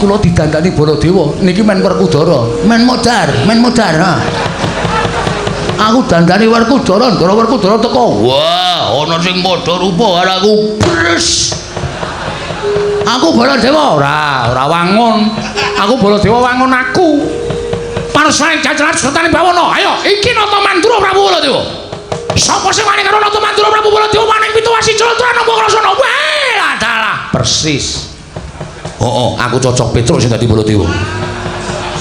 Kula didandani Baladewa, niki men Werkudara. Men modar, men modar. Ha. Aku dandani Werkudara, Ndara Werkudara teko. Wah, ana sing padha rupa karo aku. Bres. Aku Baladewa ora, ora wangun. Aku Baladewa wangun aku. Parsae jajaran sertane bawana. Ayo, iki Nata Mandura Prabu Baladewa. Sapa sing wani karo Nata Mandura Prabu Baladewa maning pitu wasi jlantran nampa krasana. Wah, dalah persis. Oh, aku cocok Petruk sing dadi Baladewa.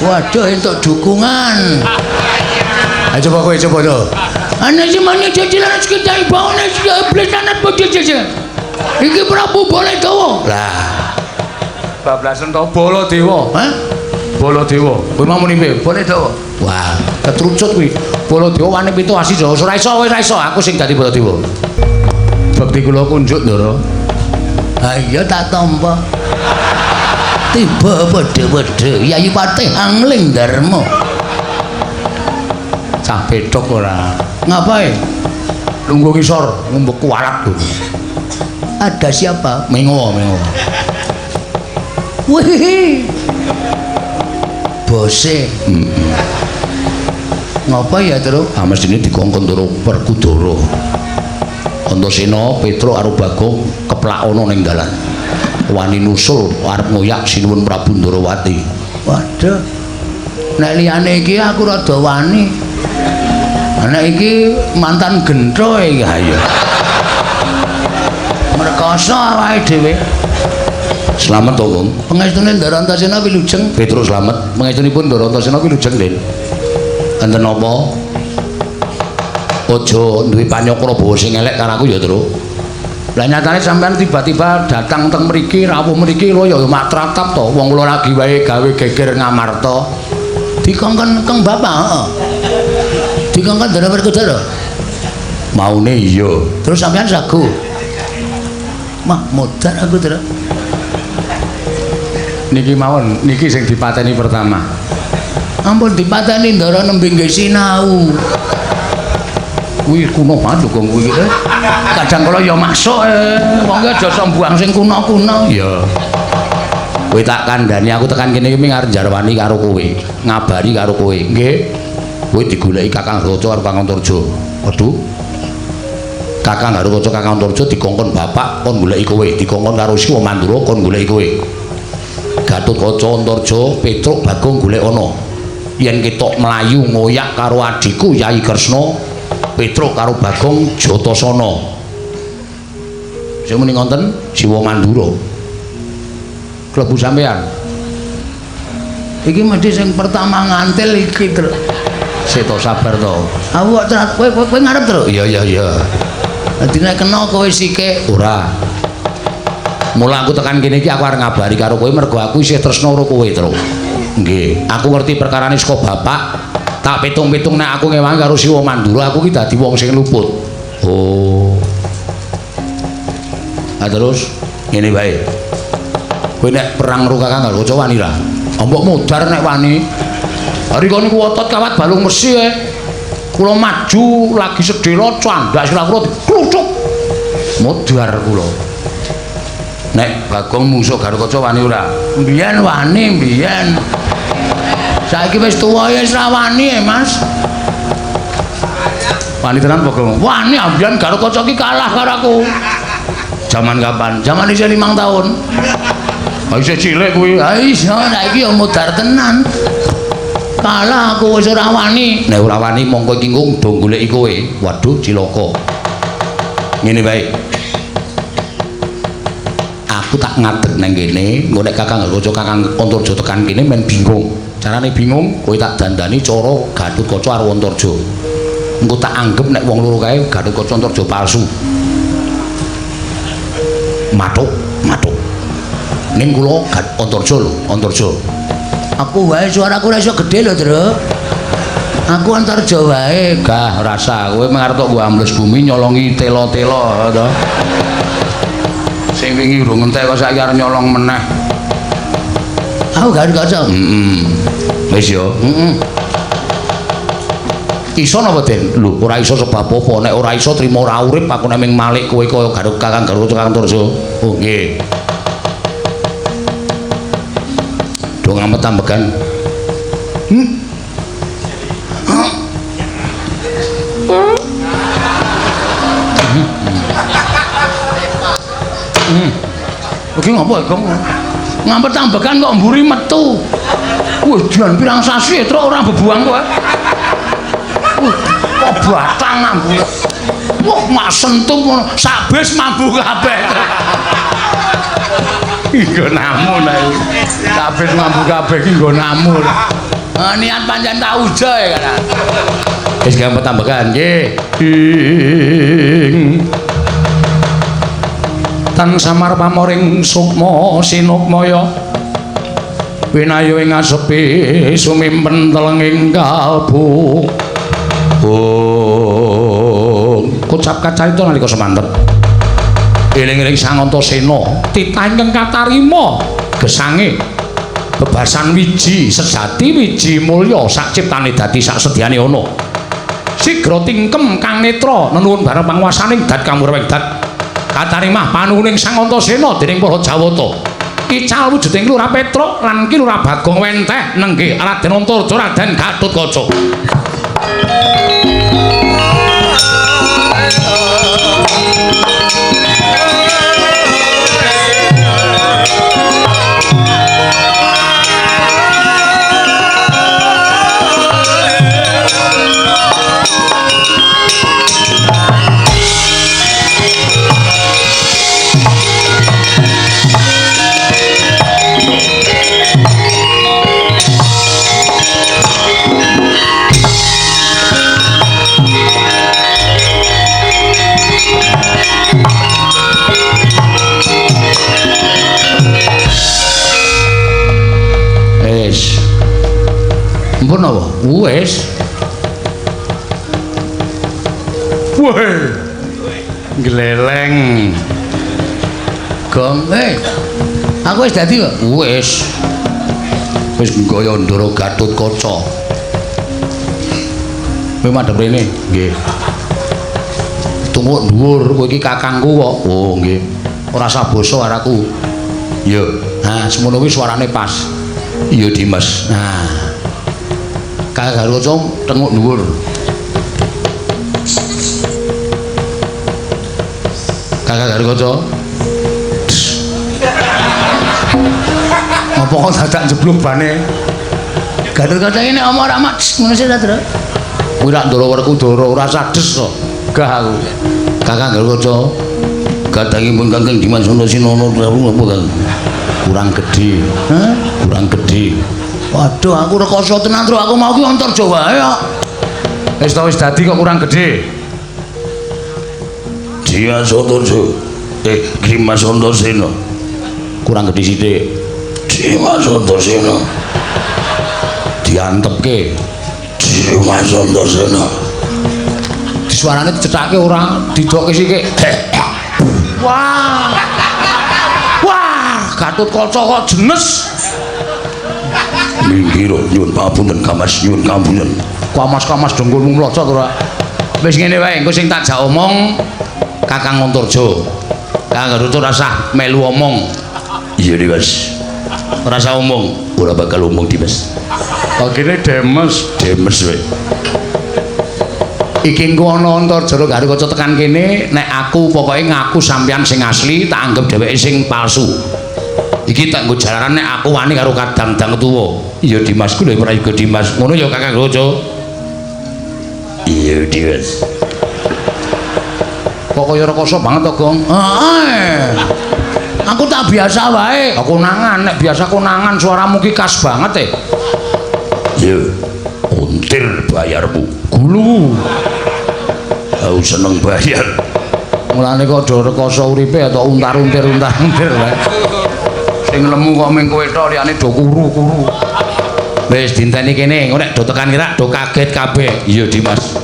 Waduh, entuk dukungan. Ayo coba kowe coba to. Ana sing mana jajaran sekitar bawana iblis anak bojo. Iki Prabu Baladewa. Lah. Bablasen to Baladewa. Hah? Baladewa. Kowe mau muni piye? Baladewa. Wah, ketrucut kuwi. Baladewa wani pitu asi Jawa. Ora iso, kowe ora iso, aku sing dadi Baladewa. Bekti kula kunjuk, Ndara. Ha iya tak tampa. Tiba padha-padha Yayi Patih Angling Darma. Cah petok ora. Ngapain? Lungguh ngisor, ngombe kualat lho. Ada siapa? Mengo, mengo. Wih. Bose. Ngapa ya, Truk? Ah mestine dikongkon Ndara Werkudara. Antasena, Petruk karo Bagong keplak ana ning dalan. Wani nusul arep ngoyak Sinuwun Prabu Ndarawati. Waduh. Nek liyane iki aku rada wani. Nek iki mantan gentho iki Ha iya. Merkoso awake dhewe. Slamet to, Gong. Pengestune Ndara Antasena wilujeng. Petruk slamet. Pangestunipun Ndara Antasena wilujeng, Den. Enten napa? Aja duwe panyakra bawa sing elek karo aku ya, Truk. Lah nyatane sampean tiba-tiba datang teng mriki, rawuh mriki lho ya mak tratap to. Wong kula lagi wae gawe geger Ngamarta. Dikongkon Kang Bapak, heeh. Dikongkon Ndara Werkudara. Maune iya. Terus sampean sagu. Mah modar aku, Truk. Niki mawon, niki sing dipateni pertama. Ampun dipateni Ndara nembe nggih sinau. Kuwi kuno banget lho Gong kuwi. Kadang kala ya masuk wong ki aja sok mbuang sing kuno-kuno. Iya. Kowe tak kandhani aku tekan kene iki arep njarwani karo kowe, ngabari karo kowe. Nggih. Kowe digoleki Kakang Garuda karo Kakang Antarja. Waduh. Kakang Garuda Kakang Antarja dikongkon bapak kon goleki kowe, dikongkon karo Siwa Mandura kon goleki kowe. Gatotkaca Antarja Petruk Bagong golek ana. Yen ketok mlayu ngoyak karo adhiku Yai Kresna, Petruk karo Bagong Jatasana. Sing muni ngonten Siwa Mandura. Klebu sampean. Iki mesti sing pertama ngantil iki, Truk. Sik to sabar to. Aku kok kowe kowe ngarep, Truk. Iya iya iya. Dadi nek kena kowe sike. Ora. Mula aku tekan kene iki aku arep ngabari karo kowe mergo aku isih tresna karo kowe, Truk. Nggih, aku ngerti perkarane saka bapak. Tak pitung-pitung nek aku ngewangi karo Siwa Mandura aku ki dadi wong sing luput. Oh. Nah terus ngene wae. Kowe nek perang karo Kakang Garuda wani ra? Mbok modar nek wani. Rika niku otot kawat balung mesi e. Kula maju lagi sedhela candhak sirah kula dikluthuk. Modar kula. Nek Bagong mungsuh Garuda wani ora? Mbiyen wani, mbiyen. Saiki wis tuwa ya wis ra wani, Mas. Wani tenan Bagong? Wani ambiyen Garuda ki kalah karo aku. Jaman kapan? Jaman isih 5 tahun. Ha isih cilik kuwi. Ha iya, saiki ya modar tenan. Kalah aku wis ora wani. Nek ora wani mongko iki ngung do goleki kowe. Waduh cilaka. Ngene wae. Aku tak ngadeg nang kene, engko nek Kakang Garuda Kakang Antarja tekan kene men bingung. Carane bingung, kowe tak dandani cara Gatotkaca karo Antarja. Engko tak anggep nek wong loro kae Gatotkaca Antarja palsu. Mathuk, mathuk. Ning kula Antarja lho, Antarja. Aku wae suaraku ora iso gedhe lho, Truk. Aku Antarja wae. Gah rasa kowe mung arep tok nggo ambles bumi nyolongi tela-tela to. Sing wingi urung entek kok saiki arep nyolong meneh. Aku Garuda. Heeh. Wis ya. Heeh. Iso napa, Den? Lho, ora iso sebab apa? Nek ora iso trimo ora urip aku nek ming malik kowe kaya Garut Kakang Garuda Kakang Antarja. Oh, nggih. Do ngamet ambegan. Iki ngopo Gong? Ngamet ambegan kok mburi metu. Wah, jan pirang sasi truk ora bebuang kowe. Wah, kok batang mambu. Wah, mak sentuh ngono, sak bis mambu kabeh. Nggo namun ae. Sak bis mambu kabeh iki nggo namun. Niat pancen tak ujo ya kan. Wis gampang tambahan nggih. Ing tan samar pamoring sukma sinukmaya. Winayu ing asepi sumimpen telenging kalbu. Oh, kocap kacarita nalika semanten. Eling-eling Sang Antasena, titah ingkang katarima gesange bebasan wiji sejati wiji mulya sak ciptane dadi sak sedyane ana. Sigra tingkem kang netra nenuwun bareng panguwasaning dat kamurweng dat katarimah panuwuning Sang Antasena dening para Jawata. Ical wujuding Lurah Petruk lan Ki Lurah Bagong wenteh nenggih Raden Antarja Raden Gatotkaca. Ampun apa? Wis. Weh. Gleleng. Gong, aku wis dadi kok. Wis. Wis nggaya Ndara Gatotkaca. Kowe madhep rene? Nggih. Tunggu dhuwur, kowe iki kakangku kok. Oh, nggih. Ora usah basa karo aku. Iya. Nah, semono kuwi suarane pas. Iya, Dimas. Nah. Kakang Gatotkaca tenguk dhuwur. Kakang Gatotkaca. Apa kok dadak jeblok bane? Gatotkaca iki nek omong ora mak ngono sih ta, Tru. Kuwi rak Ndara Werkudara ora sades to. Gah aku. Kakang Gatotkaca. Kadangipun Kakang Dimas Antasena napa Kang? Kurang gedhe. Hah? Kurang gedhe. Waduh, aku rekoso tenan, Tru. Aku mau ki Antarja wae kok. Wis ta wis dadi kok kurang gedhe. Dimas Antarja. Dimas Antasena. Kurang gedhe sithik. Dimas Antasena. Diantepke. Dimas Antasena. Suarane dicethake ora didokke sithik. Wah. Wah, Gatotkaca kok jenes. Minggir nyuwun papunten Kamas, nyuwun kampunten. Kamas-kamas dengkulmu mlocot ora. Wis ngene wae, engko sing tak jak omong Kakang Antarja. Kakang Gatotkaca ora usah melu omong. Iya, Dimas. Ora usah omong, ora bakal omong, Dimas. Kene demes, demes wae. Iki engko ana Antarja Gatotkaca tekan kene, nek aku pokoke ngaku sampeyan sing asli, tak anggap dheweke sing palsu. Iki tak nggo jalaran nek aku wani karo kadang-dang tuwa. Iya Dimas ku lho prayoga Dimas. Ngono ya Kakang Gatotkaca. Iya Dimas. Kok kaya rekoso banget to, Gong? Heeh. Aku tak biasa wae. Aku konangan, nek biasa konangan suaramu ki khas banget e. Iya. Untir bayarmu. Gulu. Aku seneng bayar. Mulane kok do rekoso uripe atau untar-untir untar-untir wae. Sing lemu kok ming kowe tok liyane do kuru-kuru. Wis dinteni kene, engko nek do tekan kira do kaget kabeh. Iya Dimas.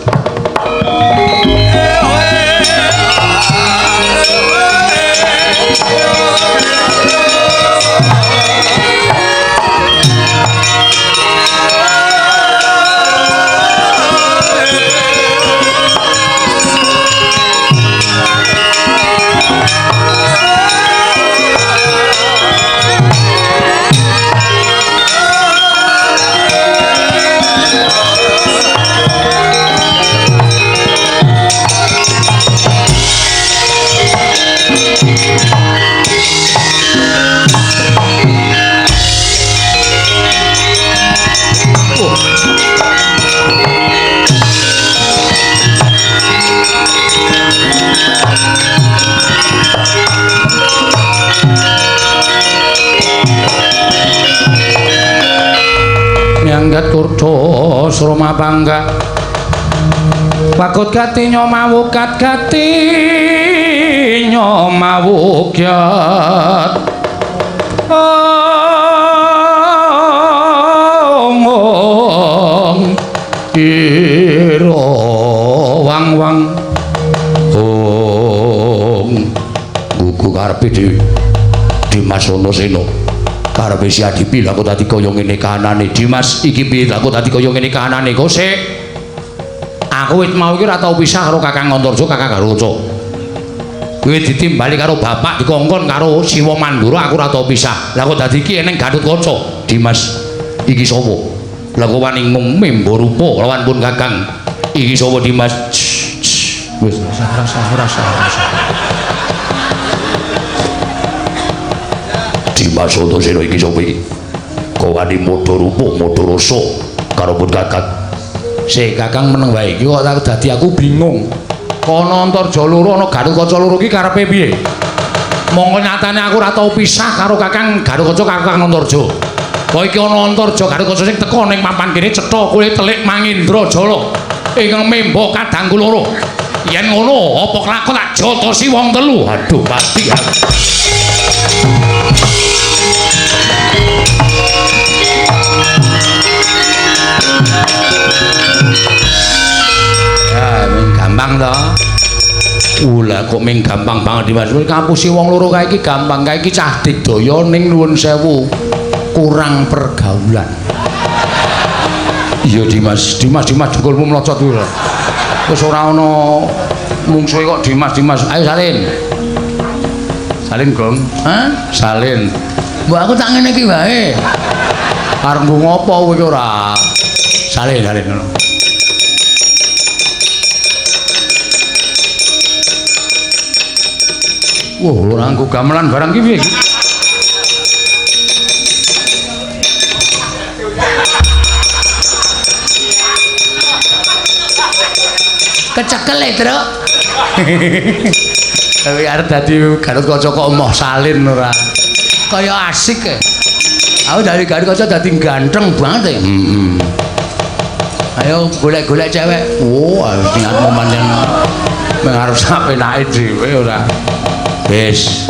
Sasra mapangga. Wakut gati nyomawukat gati nyomawukyat. Ong ira wang wang ong gugu karepe dhewe Dimas Antasena karepe si Adipi lha kok dadi kaya ngene kahanane Dimas iki piye lha kok dadi kaya ngene kahanane kok sik aku wit mau iki ora tau pisah karo Kakang Antarja Kakang Garuca kowe ditimbali karo bapak dikongkon karo Siwa Mandura aku ora tau pisah lha kok dadi iki eneng Gatotkaca Dimas iki sapa lha kok wani ngumembo rupa lawan pun Kakang iki sapa Dimas wis rasa Dimas Antasena iki sapa iki kok wani modho rupa modho rasa karo pun Kakang sik Kakang meneng wae iki kok dadi aku bingung kono Antarja loro ana Gatotkaca loro iki karepe piye mongko nyatane aku ora tau pisah karo Kakang Gatotkaca karo Kakang Antarja kok iki ana Antarja Gatotkaca sing teka ning papan kene cetha kowe telik Mangindra Jala ingkang memba kadangku loro yen ngono apa kelakon tak jotosi wong telu aduh pasti aku. Ya, ming gampang to. Lah kok ming gampang banget Dimas. Ngapusi wong loro kae iki gampang, kae iki cah digdaya ning nuwun sewu kurang pergaulan. Iya Dimas, Dimas Dimas dengkulmu mlocot kuwi lho. Wis ora ana mungsuhe kok Dimas Dimas. Ayo salin. Salin gong. Hah? Salin. Mbok aku tak ngene iki wae. Arep nggo ngopo kowe iki ora? Salin salin ngono. Wah, ora nggo gamelan barang ki piye iki? Kecekel e, Truk. Tapi arep dadi Gatotkaca kok emoh salin ora. Kaya asik e. Aku dari Gatotkaca dadi ganteng banget e. Heeh. Ayo golek-golek cewek. Wah, niatmu pancen arep sapenake dhewe ora. Wis.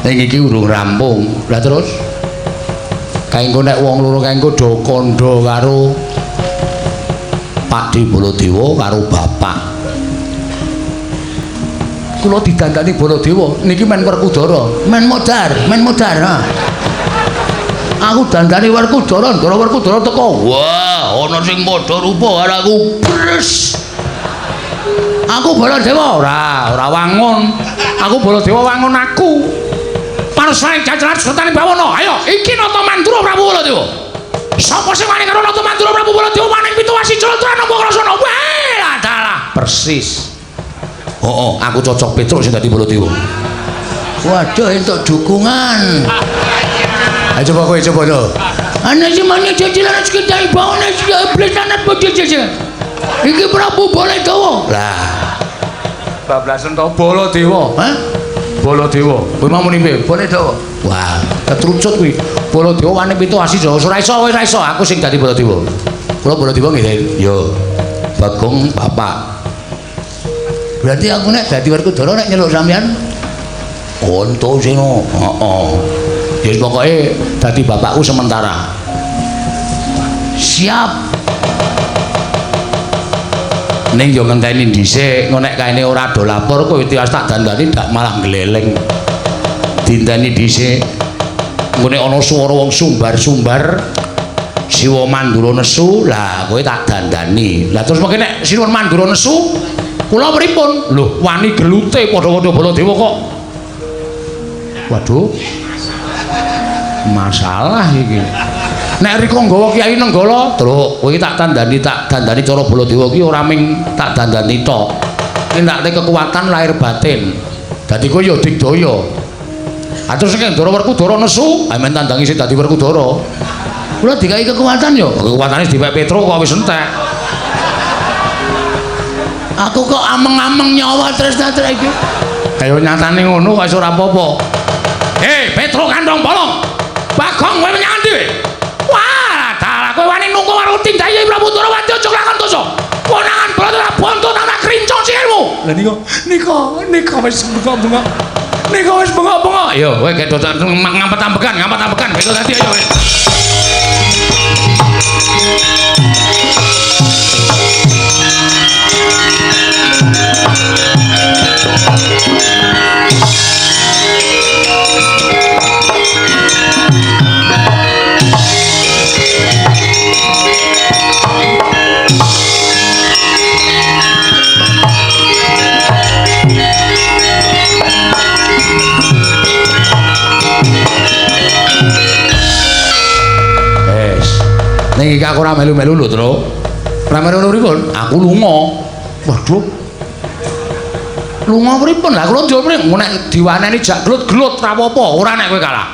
Ning iki urung rampung. Lah terus kae engko nek wong loro kae engko do kandha karo Pakde Baladewa karo bapak. Kula didandani Baladewa niki men Werkudara, men modar, men modar. Ha. Aku dandani Werkudara, ndara Werkudara teko. Wah, ana sing padha rupa karo aku. Bres. Aku Baladewa ora, ora wangun. Aku Baladewa wangun aku. Panusaning jajaran Sultan Bawana. Ayo, iki Nata Mandura Prabu Baladewa. Sapa sing wani karo Nata Mandura Prabu Baladewa maning pitu wasi Jalatrana napa krasana. Wah, lah dalah. Persis. Heeh, aku cocok Petruk sing dadi Baladewa. Waduh, entuk dukungan. Ayo coba kowe coba lho. Ana sing mani jajaran sekitar Bawana sing iblis anak bojo-bojo. Iki Prabu Baladewa. Lah. Bablasen to Baladewa. Hah? Baladewa. Kowe mau muni piye? Baladewa. Wah, ketrucut kuwi. Baladewa wani pitu asi Jawa. Ora iso, ora iso. Aku sing dadi Baladewa. Kula Baladewa nggih. Yo. Bagong bapak. Berarti aku nek dadi Werkudara nek nyeluk sampean Antasena. Heeh. Ya pokoke dadi bapakku sementara. Siap. Ning yo ngenteni dhisik, engko nek kaene ora do lapor kowe tiwas tak dandani dak malah gleleng. Dinteni dhisik. Engko nek ana swara wong sumbar-sumbar Siwa Mandura nesu, lah kowe tak dandani. Lah terus mengke nek Siwa Mandura nesu, kula pripun? Lho, wani gelute padha-padha Baladewa kok. Waduh. Masalah iki. Nek rika nggawa Kyai Nenggala, Truk, kowe iki tak dandani cara Baladewa iki ora ming tak dandani tok. Ning tak kekuatan lahir batin. Dadi kowe ya digdaya. Ha terus nek Ndara Werkudara nesu, amen tandangi sing dadi Werkudara. Kula dikai kekuatan yo. Kekuatane dipek Petruk kok wis entek. Aku kok ameng-ameng nyawa tresna-tresna iki. Ayo nyatane ngono kok wis ora apa-apa. Hei, Petruk kandong bolong. Bagong kowe menyang ndi? Wah, dalah kowe wani nunggu karo tindake Lah nika nika nika wis bengok-bengok. Nika wis bengok-bengok. Ayo kowe gedho ngampet-ambekan, ngampet-ambekan. Beto dadi ayo kowe. Ning iki aku ora melu-melu lho, Tru. Ora melu pripun? Aku lunga. Waduh. Lunga pripun? Lah kula njupuk nek diwaneni jak glut-glut ora apa-apa, ora nek kowe kalah.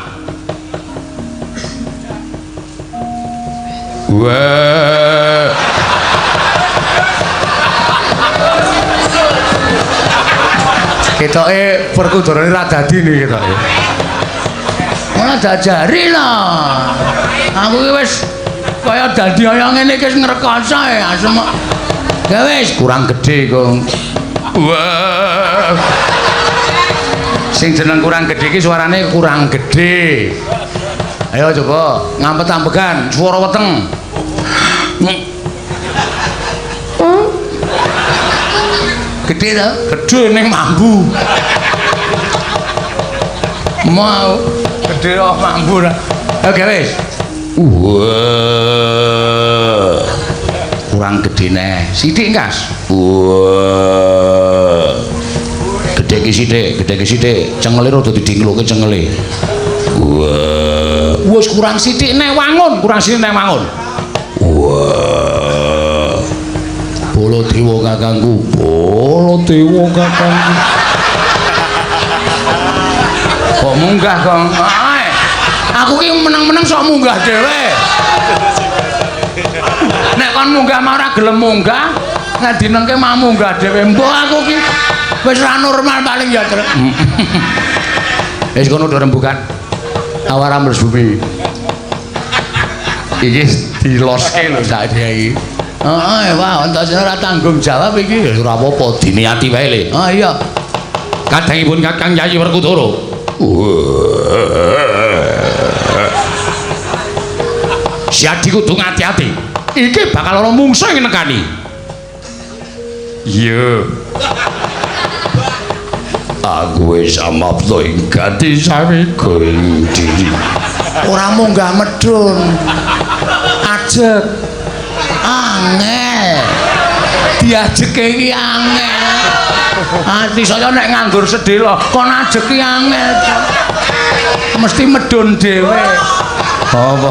Wah. Ketoke Werkudara ora dadi niki ketoke. Ora diajari lah. Aku iki wis kaya dadi kaya ngene iki wis ngrekoso ya asem. Ya wis kurang gedhe, Gong. Wah. Sing jeneng kurang gedhe iki suarane kurang gedhe. Ayo coba ngampet-ambekan swara weteng. Gedhe to? Gedhe ning mambu. Mau gedhe kok mambu ra. Oke wis. Wah. Kurang gedhe neh. Sithik, Kas. Wah. Gedhe ki sithik, gedhe ki sithik. Cengele rada didingloke cengele. Wah. Wis kurang sithik neh wangun, kurang sithik neh wangun. Wah. Baladewa kakangku, Baladewa kakangku. Kok munggah, Gong? Aku ki meneng-meneng sok munggah dhewe. Nek kon munggah mah ora gelem munggah, nek dinengke mah munggah dhewe. Mbok aku ki wis ora normal paling ya, Truk. Wis kono do rembukan. Awara mles bumi. Iki diloske lho sak iki. Heeh, wah, Antasena ora tanggung jawab iki. Ya ora apa-apa, diniati wae le. Ah iya. Kadangipun Kakang Yayi Werkudara. Siadi kudu ngati-ati. Iki bakal ana mungsuh sing nekani. Iya. Aku wis amapta ing gati samiga ing diri. Ora munggah medhun. Ajeg. Angel. Diajeke iki angel. Ati saya nek nganggur sedhela kon ajeki angel. Mesti medhun dhewe. Apa?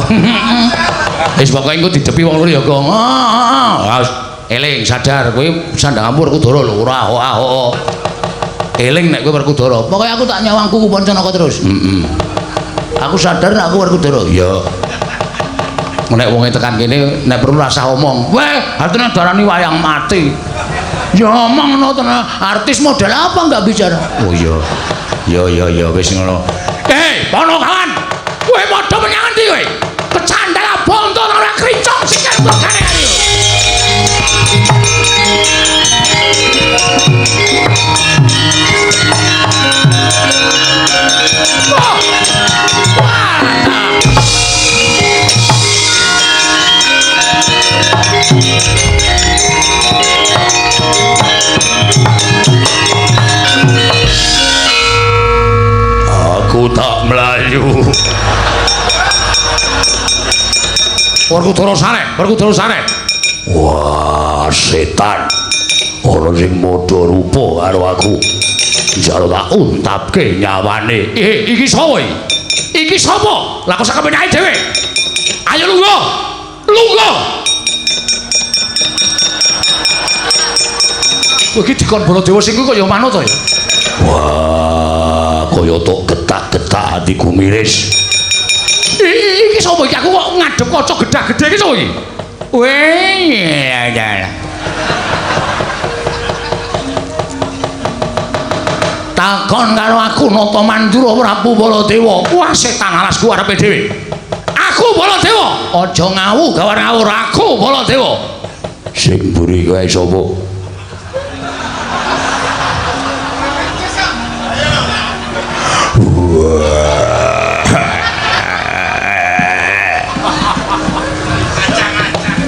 Wis pokoke engko didepi wong loro ya, Gong. Heeh. Eling sadar kowe sandhangamu Werkudara lho, ora ahok-ahok. Eling nek kowe Werkudara. Pokoke aku tak nyawang kuku Pancanaka terus. Heeh. Aku sadar nek aku Werkudara. Iya. Nek wonge tekan kene nek perlu rasah omong. Weh, artine darani wayang mati. Ya omong ngono tenan. Artis model apa enggak bicara? Oh iya. Ya ya ya wis ngono. Hei, Ponokawan. Kowe padha menyang endi kowe? Kecandala bonto ora krincong sikil blokane ayo. Wah. Aku tak melayu. Werkudara sare, Werkudara sare. Wah, setan. Ana sing padha rupa karo aku. Njaluk tak untapke nyawane. Iki sapa iki? Iki sapa? Lah kok sak kepenake dhewe. Ayo lungguh. Lungguh. Kowe iki dikon Baladewa sing kuwi kaya manut to ya? Wah, kaya tok getak-getak atiku miris. Iki sapa iki? Aku kok ngadhep kaca gedhah-gedhe iki sapa iki? Weh, ya. Takon karo aku Nata Mandura Prabu Baladewa. Wah, setan alasku arepe dhewe. Aku Baladewa. Aja ngawu gawar ngawur aku Baladewa. Sing mburi kowe sapa?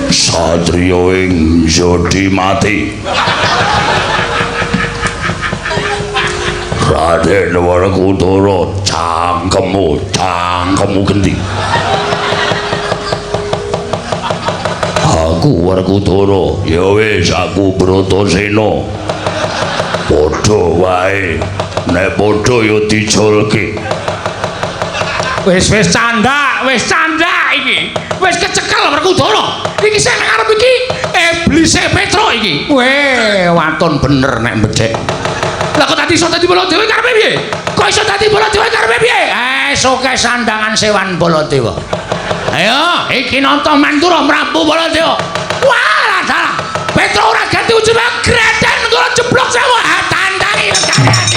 Satriya ing jodi mati. Raden Werkudara, cangkemmu, cangkemmu genti. Aku Werkudara, ya wis aku Bratasena. Padha wae, nek padha ya diculke. Wis wis candak iki. Wis kecekel Werkudara. Iki sing ngarep iki iblise Petro iki. Weh, waton bener nek mbedhek. Lah kok tadi iso dadi Baladewa karepe piye? Kok iso dadi Baladewa karepe piye? Eh, soke sandangan sewan Baladewa. Ayo, iki nonton Mandura Prabu Baladewa. Wah, dalah. Petro ora ganti ujune greden kula jeblok sewu. Tandangi karyane.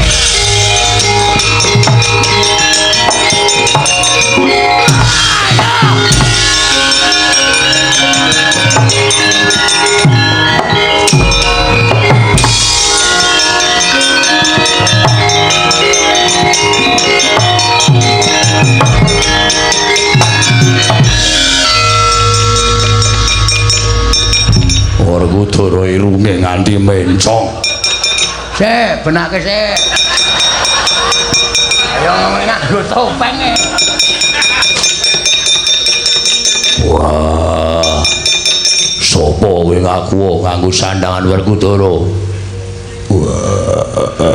Werkudara irunge nganti mencong. Sik, benake sik. Ayo ngomong nganggo topeng e. Wah. Sopo kowe ngaku nganggo sandangan Werkudara? Wah.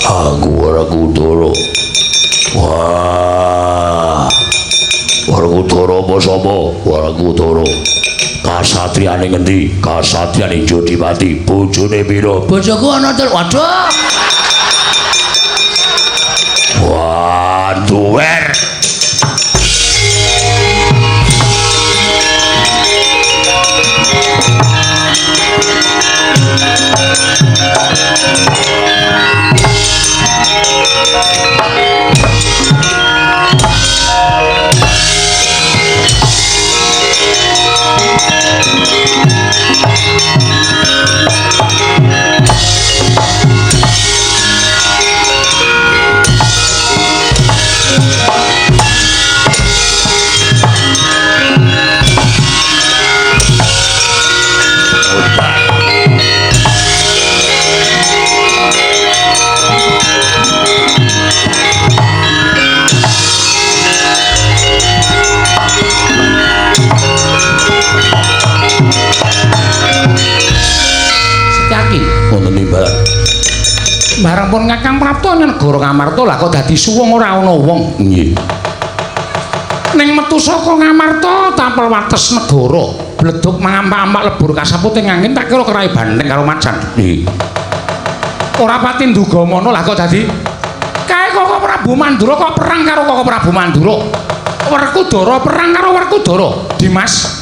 Aku Werkudara. Wah. Werkudara apa sapa? Werkudara. Kasatriyane ngendi? Kasatriyane Jodipati. Bojone pira? Bojoku ana telu. Waduh. Wah, duwer. Bareng pun Kakang Prapta negara Ngamarta lah kok dadi suwung ora ana wong. Nggih. Ning metu saka Ngamarta tampel wates negara, bledug mangampak-ampak lebur kasaput ing angin tak kira kerai bandeng karo macan. Nggih. Ora pati nduga mono lah kok dadi kae Koko Prabu Mandura kok perang karo Koko Prabu Mandura. Werkudara perang karo Werkudara. Dimas,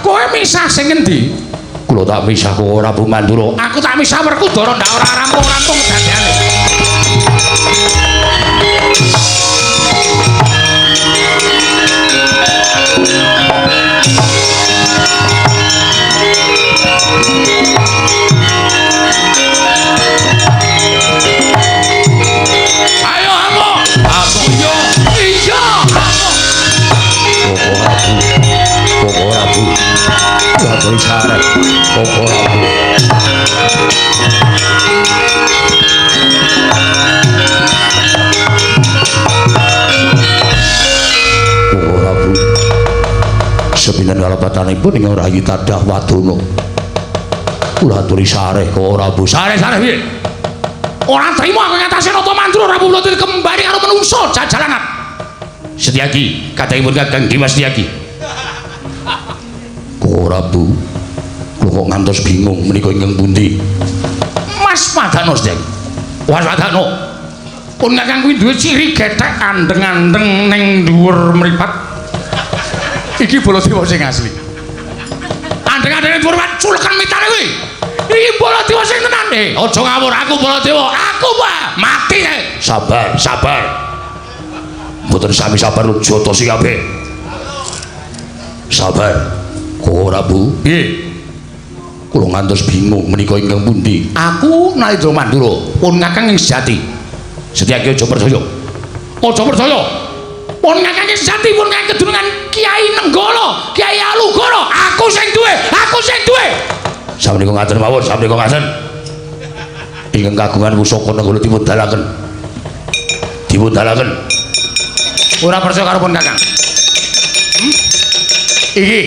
kowe misah sing endi? Kula tak misah Koko Prabu Mandura. Aku tak misah Werkudara ndak ora rampung-rampung kedadiane. Ayo amuk. Amuk yo. Iya, amuk. Koko Prabu. Koko Prabu. Waduh syarat. Koko Prabu. Koko Prabu. Sepinten kalepatanipun ing rayi tadah wadana. Kula aturi sareh Koko Prabu. Sareh-sareh piye? Ora trimo aku ngatasi Nata Mandura Prabu Baladewa kembali karo menungso jajalanat. Setyaki, kadangipun Kakang Dimas Setyaki. Koko Prabu, kula kok ngantos bingung menika ingkang pundi? Mas Padano Setyaki. Mas Padano. Pun Kakang kuwi duwe ciri gethek andeng-andeng ning dhuwur mripat. Iki Baladewa sing asli. Andeng-andeng ning dhuwur mripat culekan mitane kuwi. Iki Baladewa sing tenan. Aja ngawur, aku Baladewa. Aku Pak, mati kae. Sabar, sabar. Mboten sami sabar jotosi kabeh. Sabar. Koko Prabu, piye? Kula ngantos bingung menika ingkang pundi? Aku Nalindra Mandura, pun Kakang ing sejati. Setyaki aja percaya. Aja percaya. Pun kakang sejati pun kakang kedunungan Kiai Nenggala, Kiai Alugoro, aku sing duwe, aku sing duwe. Samenika ngaten mawon, samenika ngaten. Ingkang kagungan pusaka Nenggala dipun dalaken. Dipun dalaken. Ora percaya karo pun kakang. Iki.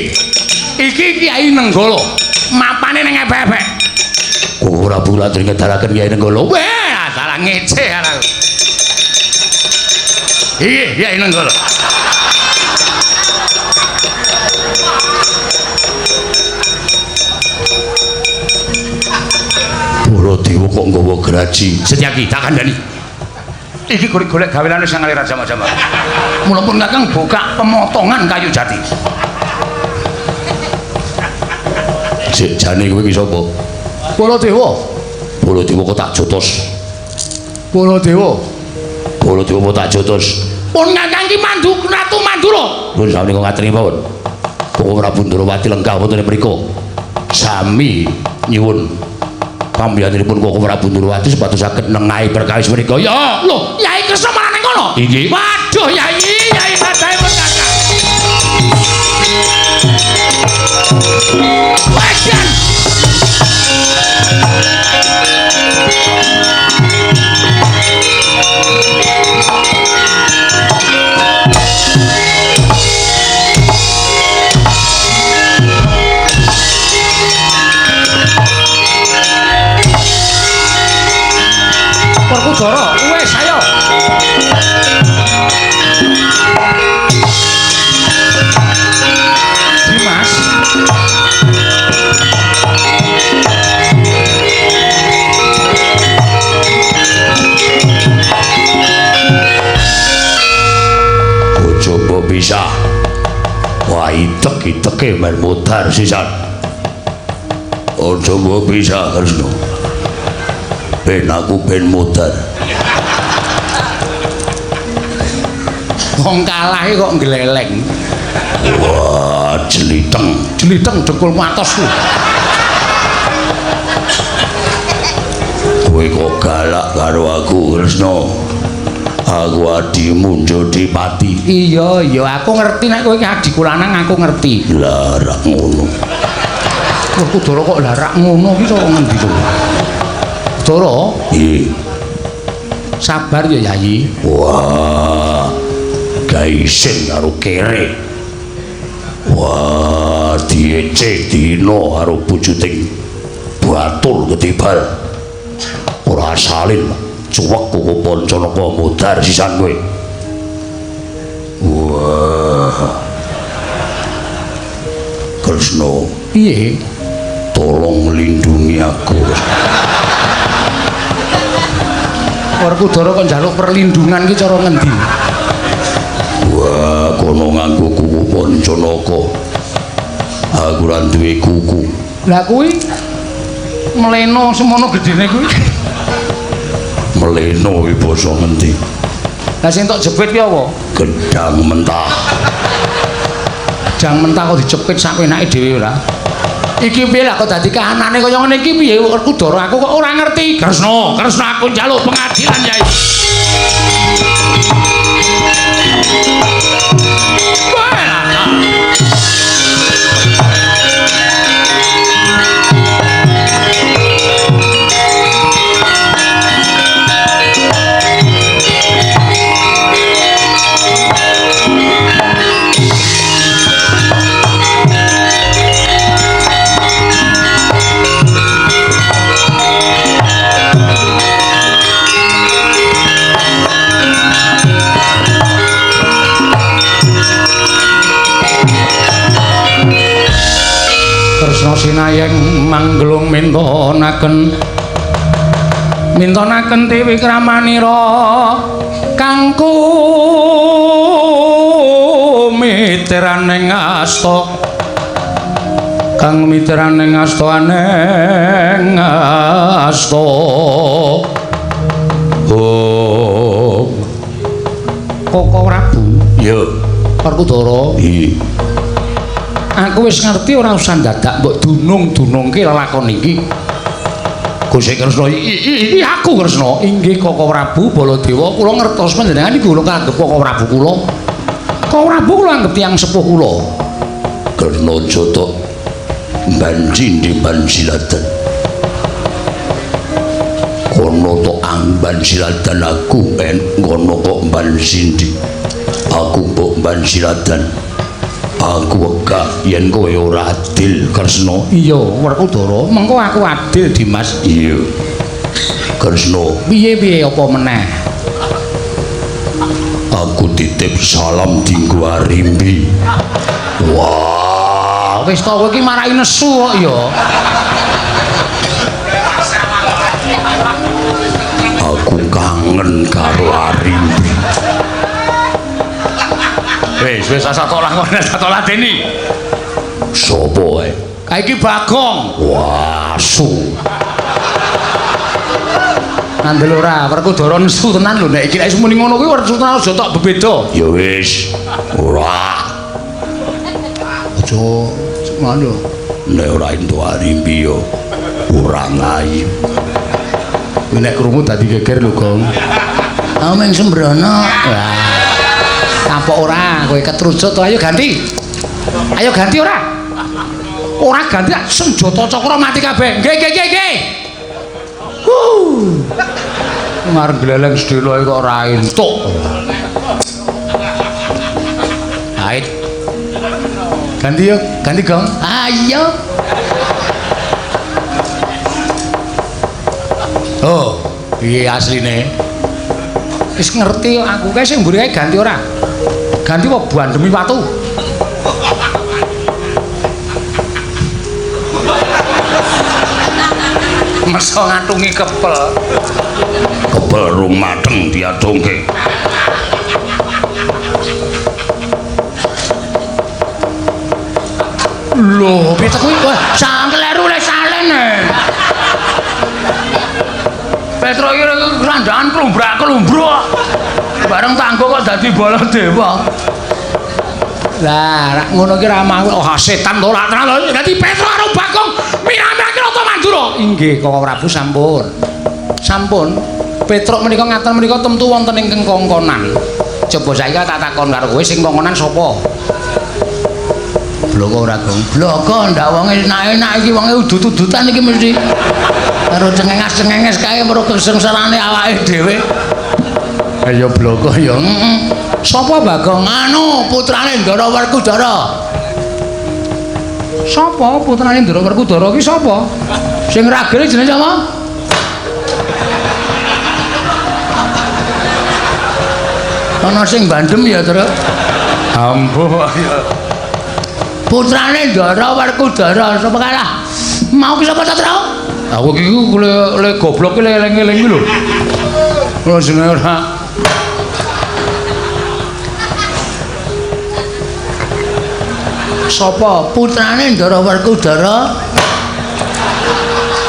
Iki Kiai Nenggala. Mapane ning epek-epek. Ora bulat ngedalaken Kiai Nenggala. Weh, salah ngece aku. Iki Kiai Nenggala. Baladewa kok nggawa graji. Setyaki tak kandhani. Iki golek-golek gaweane sing ngalir jama-jama. Mula pun kakang buka pemotongan kayu jati. Sik jane kowe iki sapa? Baladewa. Baladewa kok tak jotos. Baladewa. Baladewa kok tak jotos. Pun kakang iki mandu Ratu Mandura. Pun samenika ngaturi mawon. Koko Prabu Ndrawati lenggah wonten mriku. Sami nyuwun pambiyanipun Koko Prabu Ndrawati supados saged nengahi perkawis menika. Ya, lho, Yai Kresna malah ning kono. Inggih. Waduh, Yai, Yai sadae pun kakang. Wajan. Werkudara, wis ayo. Dimas. Bojo mbok bisa. Wah, itek-iteke men mudhar sisan. Aja mbok bisa, Kresna. Ben aku ben mudhar. Wong kalah kok ngleleng. Wah, jeliteng. Jeliteng dengkul atos ku. Kowe kok galak karo aku, Kresna? Aku adimu Jodipati. Iya, iya, aku ngerti nek kowe iki adikku lanang, aku ngerti. Larak ngono. Werkudara kok larak ngono ki cara ngendi to? Dara, nggih. Sabar ya, Yayi. Wah. Gaisin karo kere. Wah, diece dina karo bujuting batur ketibal. Ora salin, cuwek koko Pancanaka mudhar sisan kowe. Wah. Kresna, piye? Tolong lindungi aku. Werkudara kok njaluk perlindungan ki cara ngendi? Wah, kono nganggo kuku Pancanaka. Aku ora duwe kuku. Lah kuwi mleno semono gedene kuwi. Mleno kuwi basa ngendi? Lah sing tok jepit ki apa? Gedang mentah. Gedang mentah kok dijepit sak penake dhewe ora? Iki piye lah kok dadi kahanane kaya ngene iki piye Werkudara aku kok ora ngerti. Kresna, Kresna aku njaluk pengadilan, Yai. Kresna sinayeng manggelung mintonaken mintonaken tiwikramanira kangku miteraning asta kang miteraning asta aneng asta. Oh, Koko Prabu. Ya, Werkudara. Iya. Aku wis ngerti ora usah dadak mbok dunung-dunungke lelakon iki. Gusti Kresna iki aku Kresna. Inggih Koko Prabu Baladewa, kula ngertos panjenengan iku kula anggep Koko Prabu kula. Koko Prabu kula anggep tiyang sepuh kula. Kresna jotok banjindi bansilatan. Kono to amban silatan aku en ngono kok bansindi. Aku kok bansilatan. Aku wegah yen kowe ora adil Kresna. Iya, Werkudara, mengko aku adil Dimas. Iya. Kresna, piye-piye apa meneh? Aku titip salam dinggo Arimbi. Wah, wis to kowe iki marai nesu kok ya. Aku kangen karo Arimbi. Wis wis asa tok lakon asa tok ladeni. Sopo ae? Kae iki Bagong. Wah, asu. Ngandel ora, Werkudara nesu tenan lho nek iki nek muni ngono kuwi Werkudara aja tok bebeda. Ya wis, ora. Aja ngono. Nek ora entuk Arimbi ya ora ngayu. Nek krungu dadi geger lho, Gong. Ameng sembrono. Wah. Kapok ora, kowe ketrucut to, ayo ganti. Ayo ganti ora? Ora ganti senjata cakra mati kabeh. Nggih nggih nggih nggih. Huh. Ngarep gleleng sedelo kok ora entuk. Ait. Ganti yo, ganti Gong. Ayo. Oh, piye asline? Wis ngerti aku kae sing mburi kae ganti ora? Ganti apa bandemi watu? Meso ngatungi kepel. Kepel rung mateng diatungke. Lho, piye ta kuwi? Wah, sangkleru le salene. Petro iki randaan klumbrak-klumbruk. Bareng tanggo kok dadi Baladewa. Lah, rak ngono iki ra mau. Oh, setan to lak tenan. Dadi Petro karo Bagong mirame-rake Rata Mandura. Inggih, Koko Prabu sampun. Sampun. Petruk menika ngaten menika temtu wonten ingkang kongkonan. Coba saiki tak takon karo kowe sing kongkonan sapa? Bloko ora, Gong? Bloko ndak wonge enak-enak iki wonge udut-udutan iki mesti. Karo cengenges-cengenges kae mergo kesengsarane awake dhewe. Ayo bloko ya. Heeh. Sapa Bagong? Anu putrane Ndara Werkudara. Sapa putrane Ndara Werkudara ki sapa? Sing ragene jenenge sapa? Ana sing bandem ya, Truk. Ampuh ya. Putrane Ndara Werkudara sapa kalah? Mau ki sapa ta, Truk? Aku iki le goblok ki eling-eling ki lho. Ora jenenge ora. Sapa putrane Ndara Werkudara?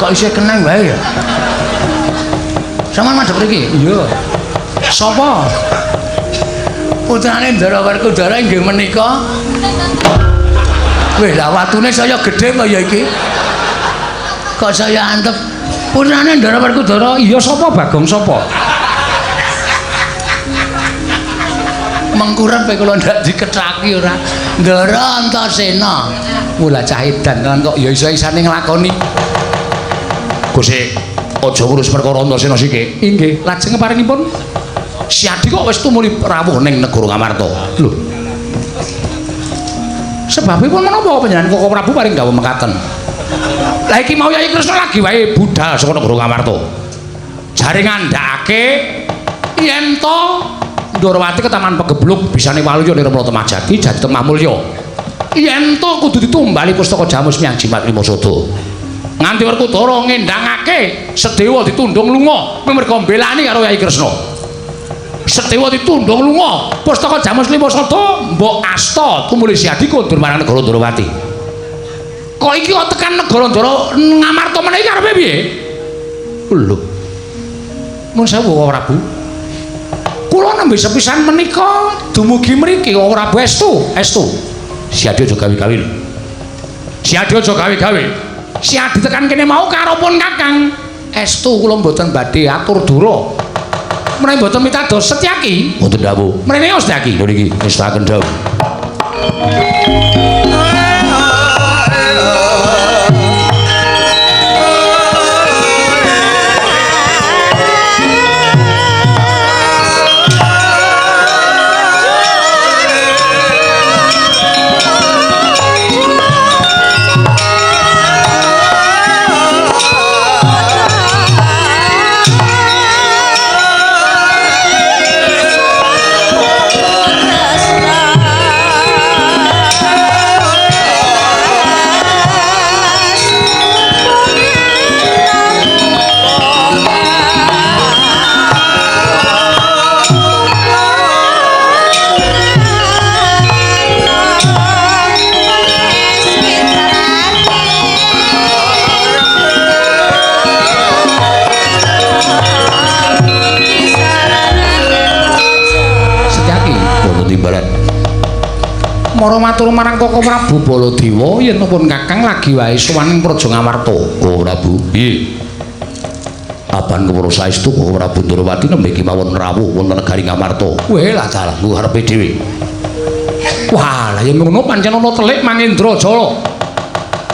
Kok isih keneng wae ya? Sampeyan madhep mriki? Iya. Sapa? Putrane Ndara Werkudara inggih menika. Wih, lah watune saya gedhe kok ya iki. Kok saya antep. Putrane Ndara Werkudara, iya sapa Bagong sapa? Mengkurep kula ndak dikethaki ora. Ndara Antasena. Mula cah edan tenan kok ya iso-isane nglakoni. Gusti, aja ngurus perkara Antasena siki. Inggih, lajeng paringipun Siadi kok wis tumuli rawuh ning negara Ngamarta. Lho. Sebabipun menapa panjenengan Koko Prabu paring dawuh mekaten? Lah iki mau Yayi Kresna lagi wae budal saka negara Ngamarta. Jare ngandhakake yen to Ndorowati ke Taman Pegebluk bisane waluya nirmala Temajati jati Temah Mulya. Yen to kudu ditumbali pustaka Jamus Miang Jimat Lima Sada. Nganti Werkudara ngendhangake Sedewa ditundung lunga merga mbelani karo Yayi Kresna. Sedewa ditundung lunga pustaka Jamus Lima Sada mbok asta tumuli Siadi kondur marang negara Ndorowati. Kok iki kok tekan negara Ndara Ngamarta meneh iki karepe piye? Lho. Mun sewu Koko Prabu. Kula nembe sepisan menika dumugi mriki Koko Prabu estu, estu. Siadi aja gawe-gawe lho. Siadi aja gawe-gawe. Siadi tekan kene mau karo pun Kakang. Estu kula mboten badhe atur dura. Menawi mboten mitados Setyaki. Wonten dawuh. Mrene Setyaki. Lho niki ngestaken dawuh. Mara matur marang Koko Prabu Baladewa yen pun Kakang lagi wae sowan ing Praja Ngamarta. Koko Prabu, piye? Apan kewruh saestu Koko Prabu Ndrawati nembe kemawon rawuh wonten negari Ngamarta. Weh lah dalah nggo karepe dhewe. Wah, lah yen ngono pancen ana telik Mangendra Jala.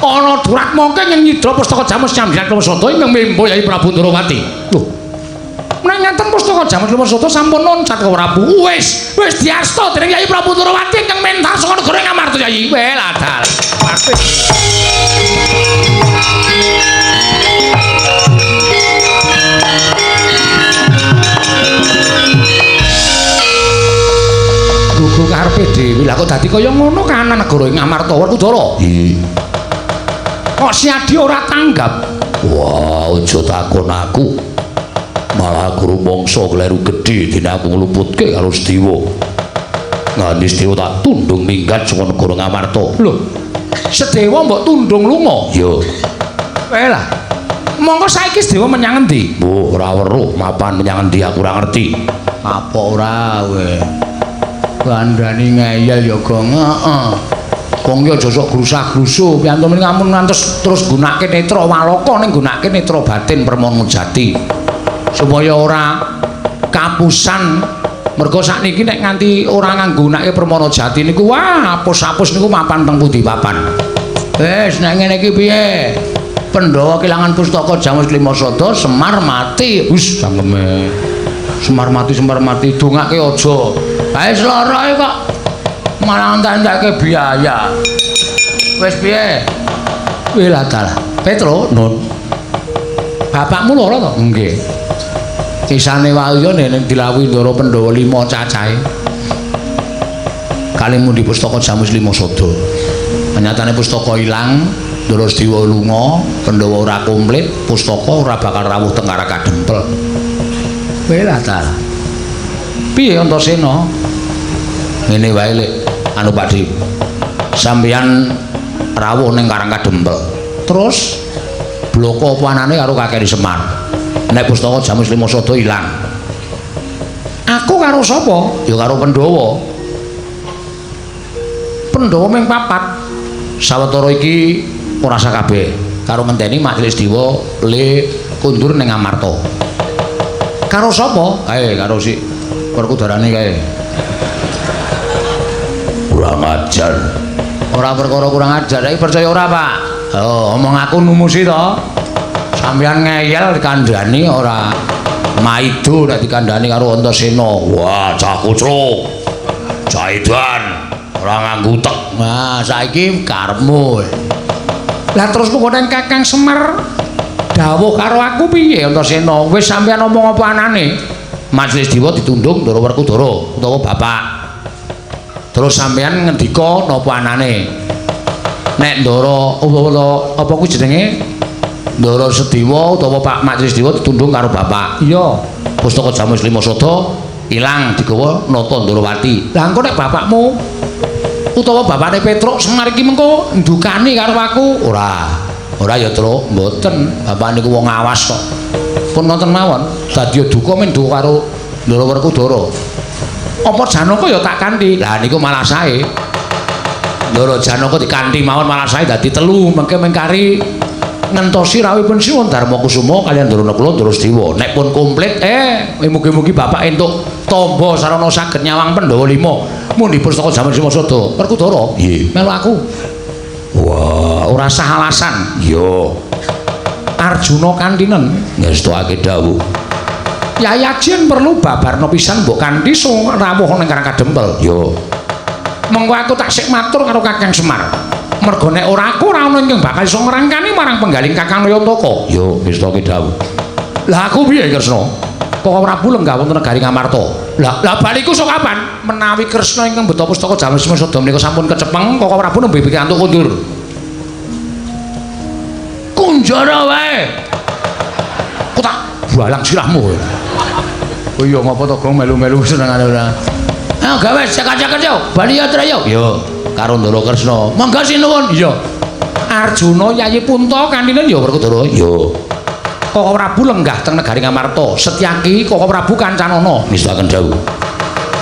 Ana Duratmaka ing nyidra pustaka Jamus Nyambilan Klewasada ing membo Yai Prabu Ndrawati. Lho. Menawi ngaten pustaka Jamus Klewasada sampun loncat Koko Prabu. Wis, wis diasta dening Yai Prabu Ndrawati ingkang mentar saka negara Ngamarta Yai. Weh lah dalah. Gugu karepe dhewe. Lah kok dadi kaya ngono kahanan negara ing Ngamarta Werkudara? Iya. Kok Siadi ora tanggap? Wah, aja takon aku. Malah aku rumangsa kleru gedhe dene aku ngluputke karo Sedewa. Nganti Sedewa tak tundung minggat saka negara Ngamarta. Lho, Sedewa mbok tundung lunga? Iya. Weh lah. Monggo saiki Sedewa menyang endi? Mbuh, ora weruh mapan menyang endi aku ora ngerti. Apa ora kowe? Kandhani ngeyel ya, Gong. Heeh. Wong ki aja sok grusah-grusuh, piyantu mrene ampun ngantos terus gunake netra walaka ning gunake netra batin Permana Jati. Supaya ora kapusan. Mergo sakniki nek nganti ora nganggunake Permana Jati niku wah apus-apus niku mapan teng pundi papan. Wis nek ngene iki piye? Pandhawa kelangan pustaka Jamus Klimasada, Semar mati. Wis cangkeme. Semar mati dongake aja. Hae lara kok malah entek-entekke biaya. Wis piye? Wih lah dalah. Petro, Nun. Bapakmu lara to? Nggih. Kisane wae nek dilawuhi Ndara Pandhawa 5 cacahe. Kali mundi pustaka Jamus Limasada. Nyatane pustaka ilang, Ndara Sedewa lunga, Pandhawa ora komplit, pustaka ora bakal rawuh teng Karakadempel. Wih lah dalah. Piye Antasena? Ngene wae lek anu Pak Dik. Sampeyan rawuh ning Karangkadempel. Terus bloko apa anane karo Kakek Semar. Nek pustaka Jamus Limasada ilang. Aku karo sapa? Ya karo Pandhawa. Pandhawa ming papat. Sawetara iki ora sakabeh. Karo ngenteni Majelis Dewa le kundur ning Amarta. Karo sapa? Kae karo si Werkudarane kae. Kurang ajar. Ora perkara kurang ajar, iki percaya ora, Pak? Oh, omong aku numusi to. Sampeyan ngeyel dikandhani ora maido nek dikandhani karo Antasena. Wah, cah kucluk. Cah edan, ora nganggo utek. Nah, saiki karepmu. Lah terus pokoke Kakang Semar dawuh karo aku piye Antasena? Wis sampeyan omong apa anane? Majelis Dewa ditundung Ndara Werkudara utawa bapak. Terus sampeyan ngendika napa anane? Nek Ndara apa kuwi jenenge? Ndara Sedewa utawa Pak Majelis Dewa ditundung karo bapak. Iya. Pustaka Jamus Limasada ilang digawa Nata Ndrawati. Lah engko nek bapakmu utawa bapakne Petruk Semar iki mengko ndukani karo aku? Ora. Ora ya, Truk, mboten. Bapak niku wong awas kok. Pun ngoten mawon. Dadi duka men duka karo Ndara Werkudara. Apa Janaka ya tak kanthi? Lah niku malah sae. Ndara Janaka dikanthi mawon malah sae dadi telu, mengke mengkari Ngentosi rawuhipun Sinuwun Darma Kusuma kaliyan Ndara Nakula Ndara Sediwa. Nek pun komplit mugi-mugi bapak entuk tamba sarana saged nyawang Pandhawa 5. Mundi pustaka jaman Sima Sada. Werkudara, Nggih. Melu aku. Wah, ora sah alasan. Iya. Arjuna kantinen Ngestukake dawuh. Yai Ajen perlu babarna pisan mbok kanthi rawuh ning Karang Kadempel. Yo. Mengko aku tak sik matur karo Kakang Semar. Merga nek ora aku ora ana ingkang bakal iso ngrangkani marang penggaling Kakang Nayantaka. Yo, ngestukake dawuh. Lah aku piye Kresna? Koko Prabu lenggah wonten negari Ngamarta. Lah, lah baliku sok kapan? Menawi Kresna ingkang beto pustaka Jaman Sima Sada menika sampun kecepeng, Koko Prabu nembe pikantuk kondur. Kunjara wae. Aku tak balang sirahmu kowe. Oh iya ngapa to Gong melu-melu senengane ora. Ayo gawe cekak-cekak yo, bali ya Traya. Yo, karo Ndara Kresna. Monggo sinuwun. Iya. Arjuna Yayi Punta kantine ya Werkudara. Yo. Koko Prabu lenggah teng negari Ngamarta. Setyaki Koko Prabu kancanana. Ngestukaken dawuh.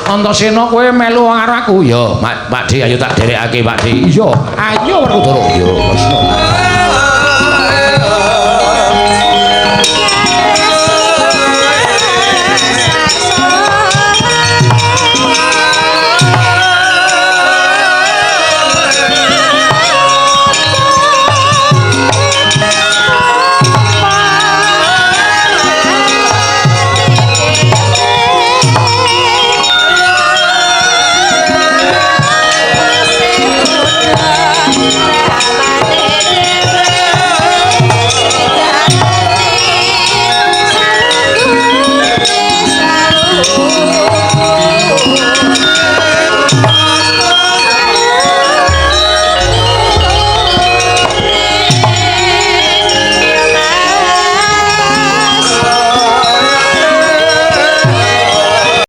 Antasena kowe melu karo aku. Yo, Pak Pakde ayo tak derekake Pakde. Iya, ayo Werkudara. Yo, Kresna.